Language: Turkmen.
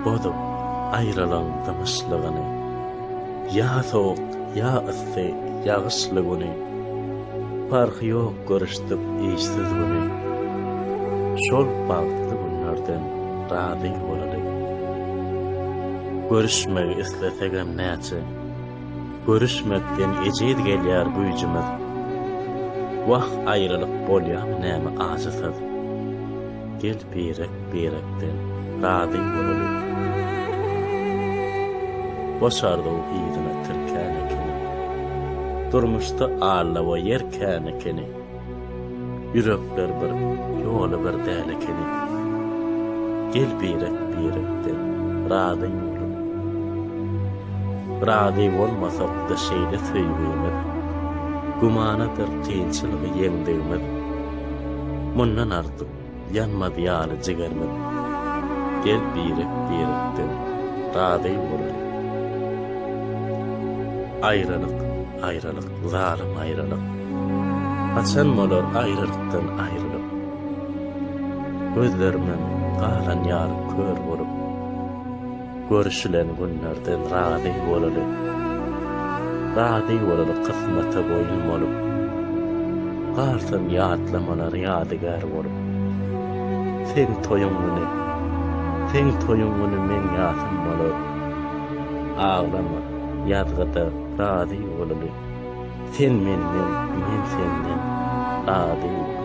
Bozup aýralygyň dymyşlygyny. Ýa sowuk, ýa yssy, ýagyşly güni. Parhy ýok görüşdik işsiz güni. Şol bagtly günlerden razy bolaly. Görüşmegi islesegem näçe. Görüşmekden ejiz gelýär güýjümiz. Wah, aýralyk bolýamy näme ajysyz. Gel birek-birekden razy bolaly. Boş arzuw yzyna tirkän ekeni. Durmuşda allawa ýer kän ekeni. Ýürekler bir, ýoly bir däl ekeni. Gel birek-birekden razy bolaly. Razy bolmasak-da şeýle söýgimiz, Gümanadyr kynçylygy ýeňdigimiz. Mundan artyk ýanmaz ýaly jigerimiz. Gel birek-birekden razy bolaly. Aýralyk, aýralyk, zalym aýralyk. Haçan bolar aýralykdan aýrylyp. Gözlerimem galan ýaly kör bolup. Görüşilen günlerden razy bolaly. Razy bolaly kysmata boýun bolup. Galsyn ýatlamalar ýadygär bolup. Seň toýuň güni, seň toýuň güni meň ýasym bolar. Aglama, ýazgyda razy bolaly. Sen menden, men senden razy bolaly.